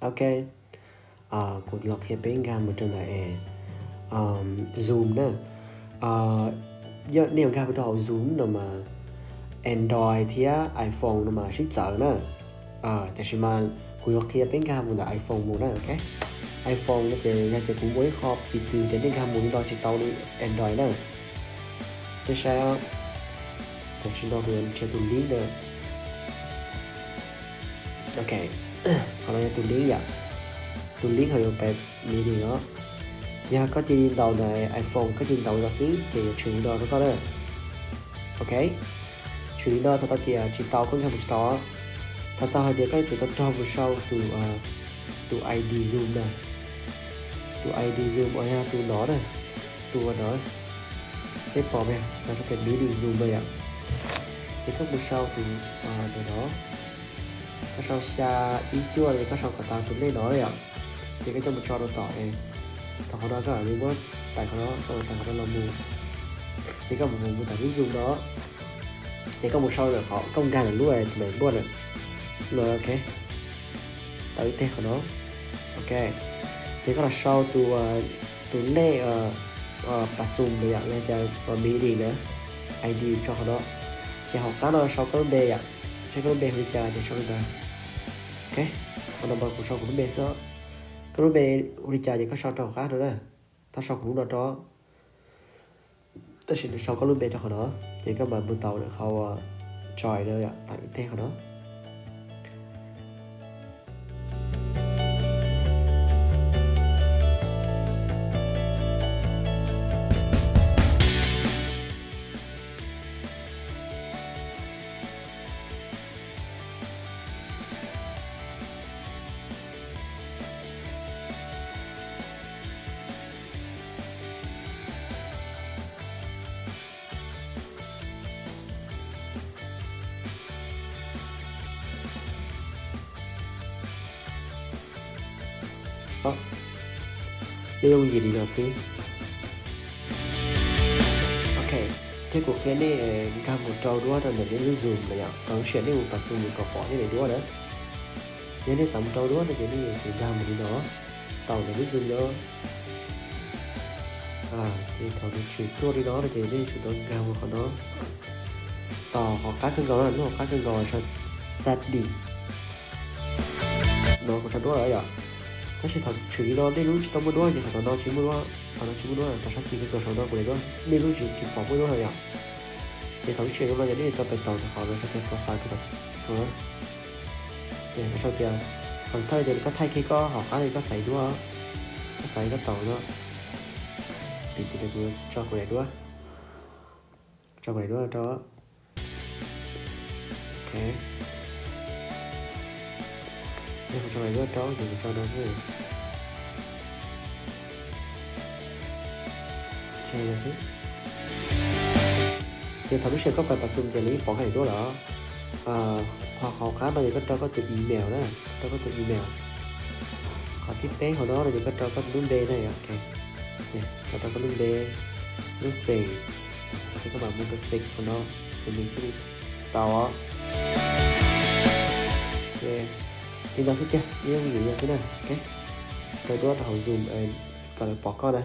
Ok, kuv los qhia peb nkag mus rau ntawm Zoom na. Yog nej yuav nkag mus rau hauv Zoom no mas Android thiab iPhone no mas sib txawv na. Tiam sis mas kuv yuav qhia peb nkag mus ntawm iPhone mus na, ok. iPhone no ces yog tias kuv muaj ib qho piv txwv tias nej nkag mus li no tsis tau li Android na. Peb saib, tam sim no kuv yuav nrhiav tus link na. Ok, qhov no yog tus link yom. Tus link ho yuav pab meeting os. Yog koj cia li ntaus ntawm iPhone, koj cia li ntaus li no xwb ces yuav tshwm li no rau koj na. Ok, tshwm li no txhais tau tias tsis tau, koj nkag mus tsis tau. Txhais tau hais tias koj yuav tsum tau rog mus sau tus, tus ID Zoom na. Tus ID Zoom uas yog tus no na, tus uas no, peb pom me no sau tias meeting Zoom no yom. Ces koj mus sau tus, tus no, koj sau xya ib cuaj ces koj sau kom tau tus lej no na yom. Ces koj coj mus tso rau tom, thaum qhov no koj mam li muab tais qhov no, koj tais qhov no los mus, ces koj mus mus tom lub Zoom no, ces koj mus sau lawm qhov koj nkag ntawm lub maiv npuaj na. Los ok, tau ib teg qhov no. Ok, ces koj los sau tus, tus lej pas xum na yom, los tias meeting na, ID tso qhov no. Ces hauv qab no sau koj lub npe yom, saib koj lub npe hu li cas ces sau li ntawd. Ok, qhov no mas kuv sau kuv lub npe xwb. Koj lub npe hu li cas ces koj sau rau hauv qab no na. Tau sau kuv lub no rau, tab sis nws sau koj lub npe rau qhov no, ces koj mam mus tau lawm qhov uas join no yom, tau ib teg qhov no. Yooj yooj yim li no xwb. Ok, thiab kuv qhia nej nkag mus rau duab rau ntawm nej lub Zoom na yom, rau lub sij hawm nej mus pas xum mus kom pom nej daim duab na. Yog nej xav mus rau duab no ces nej yuav tsum nkag mus li no, tau ntawm lub Zoom no. Ces thaum nws tshwm tuaj li no no ces nej tsum tau nkag mus qhov no, tos qhov qab kawg nkaus na, lub qhov qab kawg nkaus sau setting no kuv tso duab lawm yom. Tab sis thaum tshwm li no nej lub tsis tau muaj duab ces qhov no tsis muaj duab, qhov no tsis muaj duab, tau sab xis kawg nkaus sau no kuv daim duab, nej lub tsis tsis pom muaj duab no yom. Ces thaum lub sij hawm no ces nej tau pem tau ntawm qhov no sau tias profile, ces sau tias, qhov thawj ces koj thaij kiag koj hauv qab li koj xaiv duab, koj xaiv koj tau no. Piv txwv tias kuv tso kuv daim duab, tso kuv daim duab rau. Ok, yog kuv tso daim duab rau ces kuv tso no xwb. Ces thaum lub sij hawm koj pas pas xum ces nws yeej pom koj daim duab lawm. Ho hauv qab no ces koj rau koj tus email na, rau koj tus email. Qhov thib peb hauv no no ces koj rau koj lub npe na, ok. Koj rau koj lub npe, lub xeem, ces koj mam mus rau save qhov no, ces nws thiaj li tau. Li ntawd xwb tiag, yooj yim li ntawd xwb na, ok. Rau duab rau hauv Zoom kom lawv pom koj na.